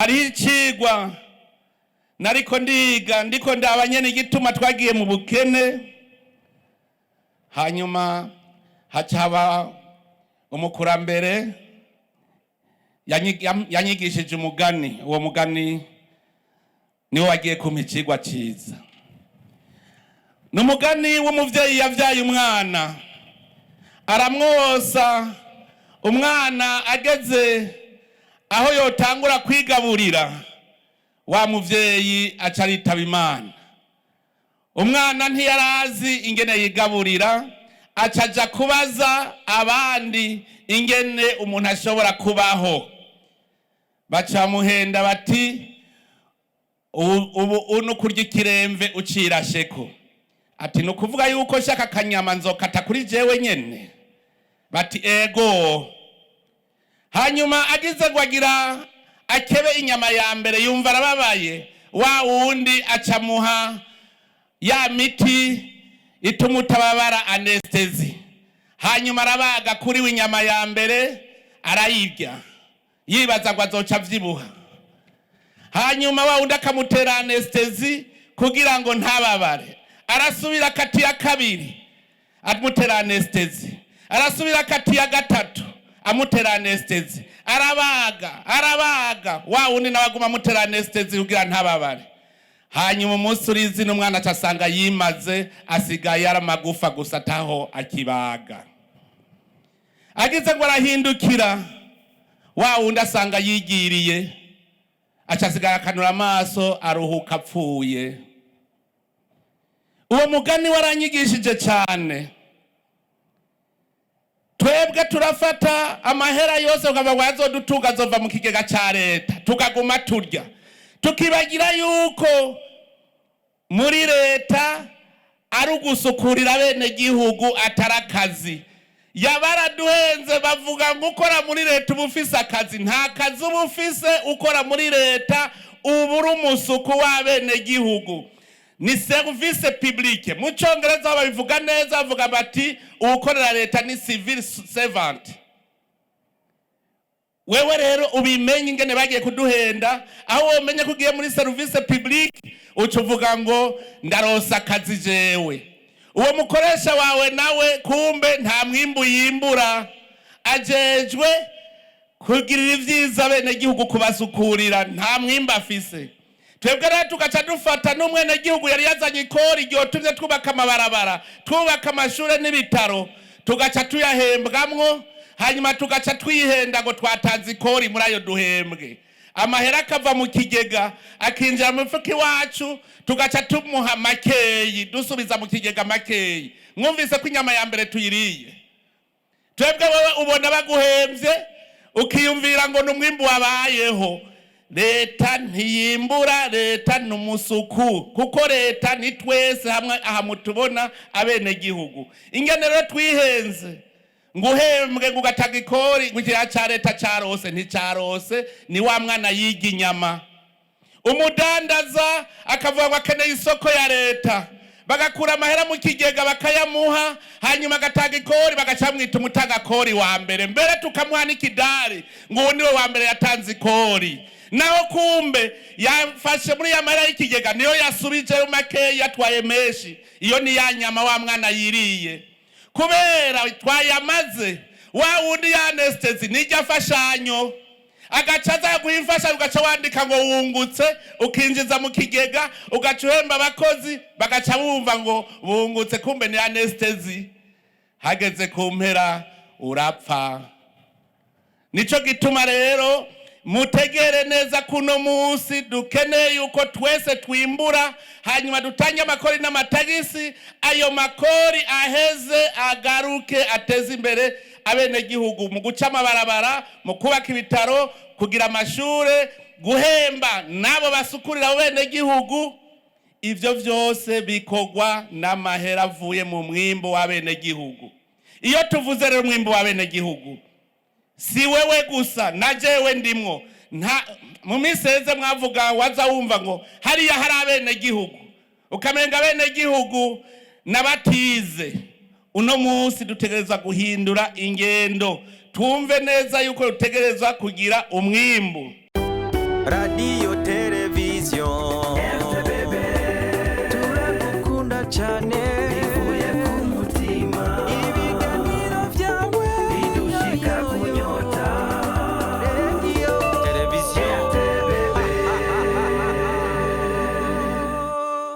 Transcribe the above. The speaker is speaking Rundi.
Hariho icigwa nariko ndiga, ndiko ndaba nyene igituma twagiye mu bukene. Hanyuma haca haba umukurambere yanyigishije umugani. Uwo mugani niwo wagiye kumpa icigwa ciza. Ni umugani w'umuvyeyi yavyaye umwana, aramwosa. Umwana ageze aho yotangura kwigaburira, wa muvyeyi aca aritaba Imana. Umwana ntiyarazi ingene yigaburira, aca aja kubaza abandi ingene umuntu ashobora kubaho. Baca muhenda bati: "Ubu uno kurya ikiremve ucirasheko." Ati: "Ni ukuvuga yuko nshaka akanyama nzokata kuri jewe nyene?" Bati: "Ego." Hanyuma agize ngo agira akebe inyama ya mbere, yumva arababaye. Wa wundi acamuha ya miti ituma utababara, anesthésie. Hanyuma arabaga kuri we inyama ya mbere, arayirya, yibaza ngo azoca avyibuha. Hanyuma wa wundi akamutera anesthésie kugira ngo ntababare. Arasubira akatiya kabiri, amutera anesthésie. Arasubira akatiya gatatu, amutera anesthésie. Arabaga, arabaga, wa wundi nawe aguma amutera anesthésie kugira ntababare. Hanyuma umunsi urizi n'umwana aca asanga yimaze, asigaye ari amagufa gusa, ataho akibaga. Agize ngo arahindukira, wa wundi asanga yigiriye, aca asigara akanura amaso, aruhuka apfuye. Uwo mugani waranyigishije cyane. Twebwe turafata amahera yose ukavuga ngo azodutunga azova mu kigega ca leta, tukaguma turya, tukibagira yuko muri leta ari ugusukurira bene gihugu, atari akazi. Yabaraduhenze, bavuga ngo ukora muri leta uba ufise akazi. Nta kazi uba ufise ukora muri leta, uba uri umusuku w'abene gihugu, ni service publique. Mu Cyongereza babivuga neza, bavuga bati uwukorera leta ni civil servant. Wewe rero ubimenye ingene bagiye kuduhenda. Aho womenye ko ugiye muri service publique, uca uvuga ngo ndaronsa akazi jewe. Uwo mukoresha wawe nawe kumbe nta mwimbu yimbura, ajejwe kugirira ibyiza bene gihugu, kubasukurira, nta mwimbu afise. Twebwe rero tugaca dufata n'umwenegihugu yari yazanye ikori ryotumye twubaka amabarabara, twubaka amashure n'ibitaro, tugaca tuyahembwamwo. Hanyuma tugaca twihenda ngo twatanze ikori muri ayo duhembwe. Amahera akava mu kigega akinjira mu mifuka iwacu, tugaca tumuha makeyi, dusubiza mu kigega makeyi. Mwumvise ko inyama ya mbere tuyiriye twebwe. Wewe ubona baguhemvye, ukiyumvira ngo ni umwimbu wabayeho. Leta ntiyimbura, leta ni umusuku, kuko leta ni twese hamwe aha mutubona abenegihugu. Ingene rero twihenze ngo uhembwe ngo ugatanga ikori, ngo ikiriya ca leta carose, nticarose, ni wa mwana yiga inyama. Umudandaza akavuga ngo akeneye isoko ya leta, bagakura amahera mu kigega bakayamuha, hanyuma agatanga ikori, bagaca bamwita umutangakori wa mbere. Mbere tukamuha n'ikidari ngo uwo niwe wa mbere yatanze ikori, naho kumbe yafashe muri ya mahera y'ikigega, niyo yasubijeyo makeya, yatwaye menshi. Iyo ni ya nyama wa mwana yiriye. Kubera twayamaze, wa wundi ya anesthésie nijya afashanyo, agaca aza guha imfashanyo, ugaca wandika ngo wungutse, ukinjiza mu kigega, ugaca uhemba abakozi, bagaca bumva ngo bungutse, kumbe ni anesthésie. Hageze ku mpera urapfa. Nico gituma rero mutegere neza kuno munsi dukeneye yuko twese twimbura, hanyuma dutange amakori n'amatagisi. Ayo makori aheze agaruke ateze imbere abenegihugu mu guca amabarabara, mu kubaka ibitaro, kugira amashure, guhemba n'abo basukurira abo benegihugu. Ivyo vyose bikorwa n'amahera avuye mu mwimbu w'abenegihugu. Iyo tuvuze rero umwimbu w'abenegihugu, si wewe gusa, na jewe ndimwo. Nta mu minsi heze mwavuga, waza wumva ngo hariya hari abenegihugu, ukamenga abenegihugu n'abatize. Uno munsi dutegerezwa guhindura ingendo, twumve neza yuko dutegerezwa kugira umwimbu. Radiyo, televiziyo, turagukunda cyane.